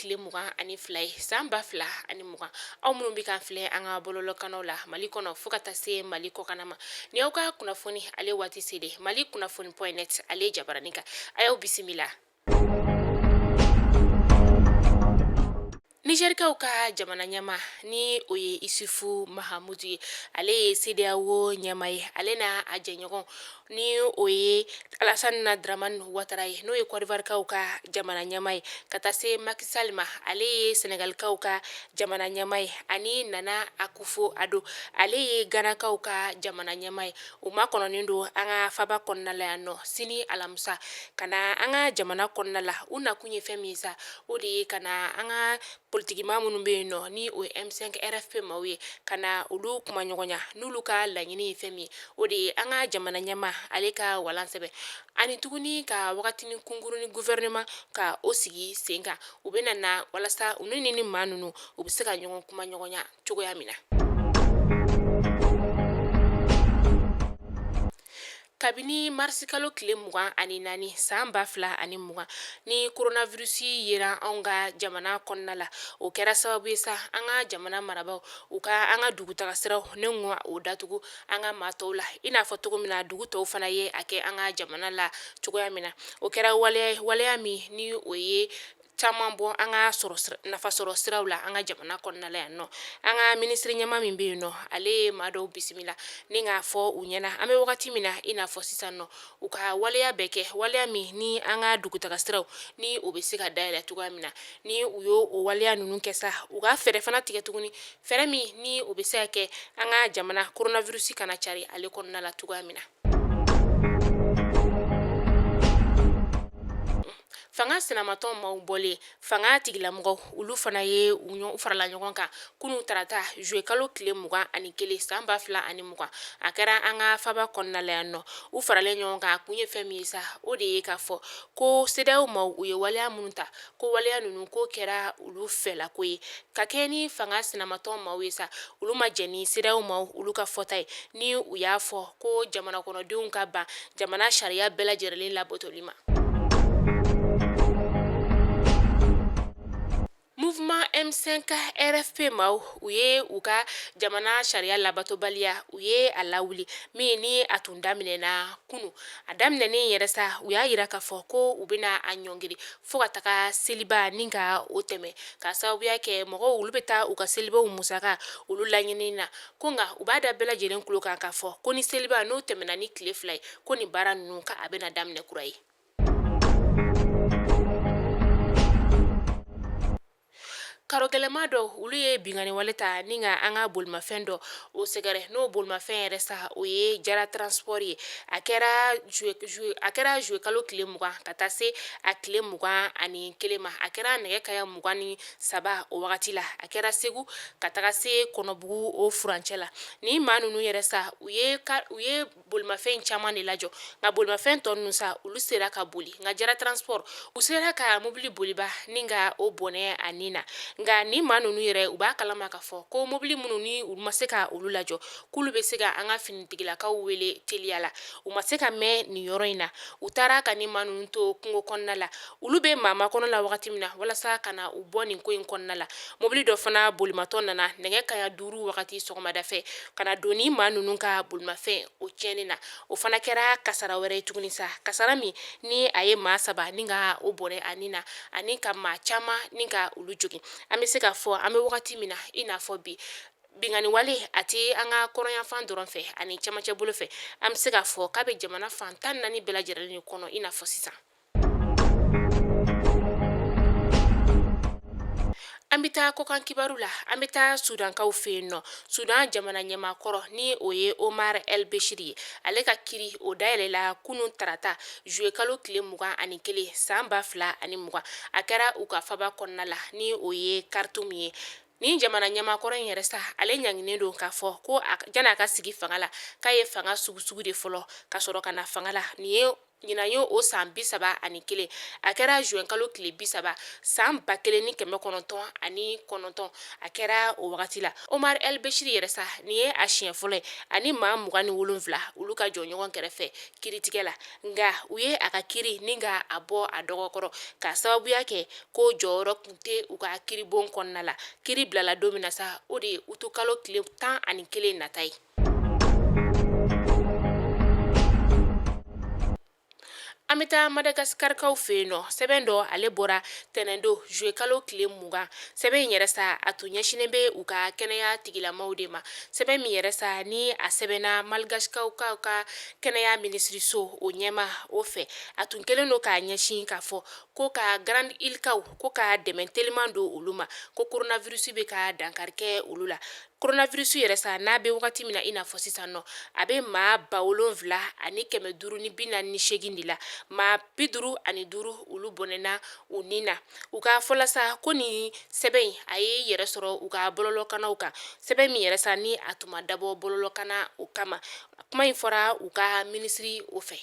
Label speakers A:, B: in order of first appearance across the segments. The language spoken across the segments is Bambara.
A: tile 22 ye san 2020. Aw minnu bɛ k'an filɛ an ka bɔlɔlɔkannaw la Mali kɔnɔ fo ka taa se Mali kɔkanna ma, ni aw ka kunnafoni ale waati selen Mali kunnafoni point net ale jabaranin kan, a y'aw bisimila. Nizɛrikaw ka jamana ɲɛmaa ni o ye Isufu Mahamudu ye, ale ye CEDEAO ɲɛmaa ye, ale n'a a jɛɲɔgɔn ni o ye Alasani Daramani Watara ye, n'o ye Kɔdiwarikaw ka jamana ɲɛmaa ye, ka taa se Maki Sali ma, ale ye Sɛnɛgalikaw ka jamana ɲɛmaa ye, ani Nana Akufo Ado, ale ye Ganakaw ka jamana ɲɛmaa ye. U makɔnɔnen don an ka faba kɔnɔna la yan nɔ sini alamisa ka na an ka jamana kɔnɔna la. U nakun ye fɛn min ye sa, o de ye ka na an ka politikimaa minnu bɛ yen nɔ ni o ye M5 RFP maaw ye, ka na olu kuma ɲɔgɔnya n'olu ka laɲini ye fɛn min ye, o de ye an ka jamana ɲɛmaa ale ka walan sɛbɛn, ani tuguni ka wagatinin kunkurunnin gouvernement ka o sigi sen kan. U bɛna na walasa u ni maa ninnu u bɛ se ka ɲɔgɔn kuma ɲɔgɔnya cogoya min na. Kabini marisikalo tile 24 san 2020 ni coronavirus yera anw ka jamana kɔnɔna la, o kɛra sababu ye sa an ka jamana marabaaw u ka an ka dugutaga siraw ni o datugu an ka maa tɔw la, i n'a fɔ cogo min na dugu tɔw fana ye a kɛ an ka jamana la cogoya min na. O kɛra waleya waleya min ni o ye caman bɔ an ka nafa sɔrɔ siraw la an ka jamana kɔnɔna la yan nɔ. An ka minisiri ɲɛmaa min bɛ yen nɔ, ale ye maa dɔw bisimila ni k'a fɔ u ɲɛna an bɛ wagati min na i n'a fɔ sisan nɔ, u ka waleya bɛɛ kɛ waleya min ni an ka dugutaga siraw ni o bɛ se ka dayɛlɛ cogoya min na. Ni u y'o o waleya ninnu kɛ sa, u ka fɛɛrɛ fana tigɛ tuguni, fɛɛrɛ min ni o bɛ se ka kɛ an ka jamana coronavirus kana cari ale kɔnɔna la cogoya min na. Fanga sinamatɔn maaw bɔlen, fanga tigilamɔgɔw olu fana ye u farala ɲɔgɔn kan kunun tarata juillet kalo tile 21 san 2020. A kɛra an ka faba kɔnɔna la yan nɔ. U faralen ɲɔgɔn kan, a kun ye fɛn min ye sa, o de ye k'a fɔ ko CEDEAO maaw u ye waleya minnu ta, ko waleya ninnu ko kɛra olu fɛlako ye. Ka kɛ ni fanga sinamatɔn maaw ye sa, olu ma jɛn ni CEDEAO maaw olu ka fɔta ye ni u y'a fɔ ko jamana kɔnɔdenw ka ban jamana sariya bɛɛ lajɛlen labatoli ma. Mouvement M5 RFP maaw u ye u ka jamana sariya labatobaliya u ye a lawuli min ni a tun daminɛna kunun. A daminɛnen yɛrɛ sa, u y'a jira k'a fɔ ko u bɛna a ɲɔngiri fo ka taga seliba ni ka o tɛmɛ, ka sababuya kɛ mɔgɔw olu bɛ taa u ka selibaw musaka olu laɲini na, ko nka u b'a da bɛɛ lajɛlen tulo kan k'a fɔ ko ni seliba n'o tɛmɛna ni tile 2 ye, ko nin baara ninnu ka a bɛna daminɛ kura ye. Karogɛlɛma dɔw olu ye binkanni wale ta ni ka an ka bolimafɛn dɔ o sɛgɛrɛ, n'o bolimafɛn yɛrɛ sa o ye Jara Transport ye. A kɛra juillet kalo tile 20 ka taa se a tile 21 ma. A kɛra nɛgɛ kanɲɛ 23 o wagati la. A kɛra Segu ka taga se Kɔnɔbugu o furancɛ la. Ni maa ninnu yɛrɛ sa u ye bolimafɛn caman de lajɔ, nka bolimafɛn tɔ ninnu sa olu sera ka boli, nka Jara Transport u sera ka mobili boliba ni ka o bɔnɛ a ni na. Nka ni maa ninnu yɛrɛ u b'a kalama k'a fɔ ko mobili minnu ni u ma se ka olu lajɔ, k'olu bɛ se ka an ka finitigilakaw wele teliya la. U ma se ka mɛn nin yɔrɔ in na, u taara ka ni maa ninnu to kungo kɔnɔna la. Olu bɛ maa makɔnɔ la wagati min na walasa ka na u bɔ nin ko in kɔnɔna la, mobili dɔ fana bolimatɔ nana nɛgɛ kanɲɛ 5 wagati sɔgɔmada fɛ ka na don ni maa ninnu ka bolimafɛn o tiɲɛni na. O fana kɛra kasara wɛrɛ ye tuguni sa, kasara min ni a ye maa 3 ni ka o bɔnɛ a ni na, ani ka maa caman ni ka olu jogin. An bɛ se k'a fɔ an bɛ wagati min na i n'a fɔ bi, binkanni wale a tɛ an ka kɔrɔnyanfan dɔrɔn fɛ ani cɛmancɛ bolo fɛ, an bɛ se k'a fɔ k'a bɛ jamana fan 14 bɛɛ lajɛlen kɔnɔ i n'a fɔ sisan. An bɛ taa kɔkan kibaru la. An bɛ taa Sudankaw fɛ yen nɔ. Sudan jamana ɲɛmaa kɔrɔ ni o ye Omar El Bechir ye, ale ka kiri o dayɛlɛla kunun tarata juillet kalo tile 21 san 2020. A kɛra u ka faba kɔnɔna la ni o ye Khartoum ye. Nin jamana ɲɛmaa kɔrɔ in yɛrɛ sa, ale ɲanginen don k'a fɔ ko janni a ka sigi fanga la, k'a ye fanga sugusugu de fɔlɔ ka sɔrɔ ka na fanga la. Nin ye Ɲinan ye o san 31. A kɛra juin kalo tile 30 san 1990, a kɛra o wagati la. Omar El Bechir yɛrɛ sa, nin ye a siɲɛ fɔlɔ ye ani maa 27 olu ka jɔ ɲɔgɔn kɛrɛfɛ kiritigɛ la. Nka u ye a ka kiri ni ka a bɔ a dɔgɔkɔrɔ k'a sababuya kɛ ko jɔyɔrɔ tun tɛ u ka kiribon kɔnɔna la. Kiri bilala don min na sa, o de ye utukalo tile 11 nata ye. An bɛ taa Madagascarkaw fɛ yen nɔ. Sɛbɛn dɔ ale bɔra tɛnɛndon juillet kalo tile 20. Sɛbɛn in yɛrɛ sa, a tun ɲɛsinnen bɛ u ka kɛnɛya tigilamaw de ma. Sɛbɛn min yɛrɛ sa ni a sɛbɛnna Malgachekaw ka kɛnɛya minisiriso o ɲɛmaa o fɛ, a tun kɛlen don k'a ɲɛsin k'a fɔ ko ka Grande Île-kaw ko ka dɛmɛ teliman don olu ma, ko coronavirus bɛ ka dankari kɛ olu la. Coronavirus yɛrɛ sa, n'a bɛ wagati min na i n'a fɔ sisan nɔ, a bɛ maa 7548 de la. Maa 55 olu bɔnɛna u ni na. U ka fɔ la sa, ko nin sɛbɛn in a ye yɛrɛ sɔrɔ u ka bɔlɔlɔkannaw kan. Sɛbɛn min yɛrɛ sa ni a tun ma dabɔ bɔlɔlɔkanna o kama, kuma in fɔra u ka minisiri o fɛ.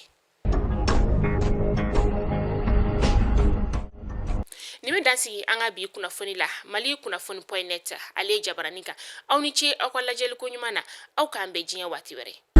A: Nin bɛ dan sigi an ka bi kunnafoni la Mali kunnafoni point net ale jabaranin kan. Aw ni ce aw ka lajɛliko ɲuman na. Aw k'an bɛn diɲɛ waati wɛrɛ.